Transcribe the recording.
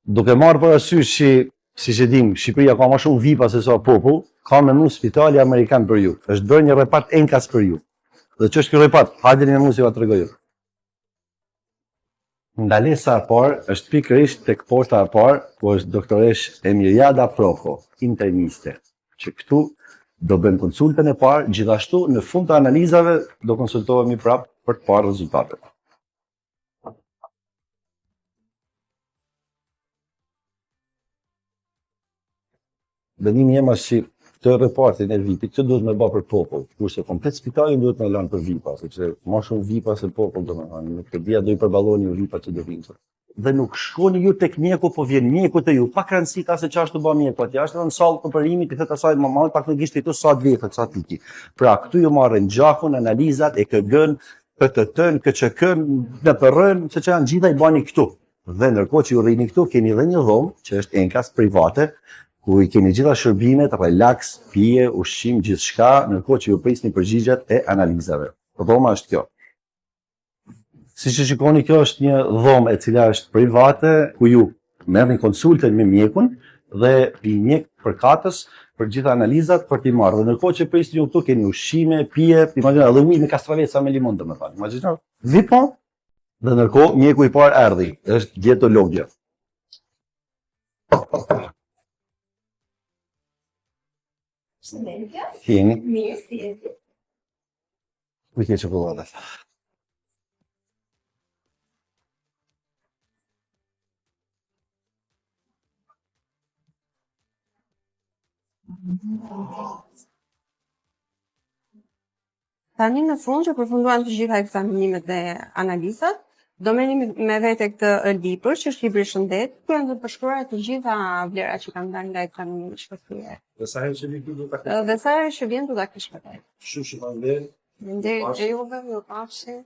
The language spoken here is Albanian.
Duke marrë parasysh që, siç e dimë, Shqipëria ka më shumë vipa se sa popull, ka mendu Spitali Amerikan për ju. Është bërë një repart enkas për ju. Dhe ç'është ky repart? Hajdeni me mua se jua tregoj. Ndalesa e parë është pikërisht tek porta e parë, ku është doktoreshë Emirjada Proko, interniste, që këtu do bëjmë konsultën e parë, gjithashtu në fund të analizave do konsultohemi prapë për të parë rezultatet. Mendimi jem është që këtë repartin e VIP-it, këtë duhet me ba për popull, kurse komplet spitalin duhet me lanë për VIP-a, sepse ma shumë VIP-a se popull, domethënë, nuk e di a do i përballoni ju VIP-a që do vinë. Dhe nuk shkoni ju tek mjeku, po vjen mjeku te ju, pak rëndësi ka se ça është tu ba mjeku atje, është edhe në sallë të operimit, i thotë asaj më madh pak me gisht këtu sa të vjetët, sa të iki. Pra, këtu ju marrin gjakun, analizat, EKG-n, PTT-n, KÇK-n, NPR-n, se që janë gjitha i bani këtu. Dhe ndërkohë që ju rrini këtu, keni edhe një dhomë që është enkas private, ku i keni gjitha shërbimet, relax, pije, ushqim, gjithçka, ndërkohë që ju prisni përgjigjet e analizave. Dhoma është kjo. Siç e shikoni, kjo është një dhomë e cila është private, ku ju merrni konsultën me mjekun dhe një mjek përkatës për gjitha analizat për t'i marrë. Dhe ndërkohë që prisni ju këtu keni ushqime, pije, imagjino edhe ujë me kastraveca me limon domethënë. Imagjino. VIP po? Dhe ndërkohë mjeku i parë erdhi, është dietologja. Përshëndetje. Si jeni? Mirë, si jeni? Ku i ke çokollatat? Tani në fund që përfunduan të gjitha ekzaminimet dhe analizat, do merrni me vete këtë libër që është libri i shëndetit, ku janë të përshkruara të gjitha vlerat që kanë dalë nga ekzaminimi që kryer. Dhe sa herë që vjen këtu do ta kesh. Dhe sa herë që vjen do ta kesh me vete. Shumë shumë faleminderit. Faleminderit e juve, mirupafshim.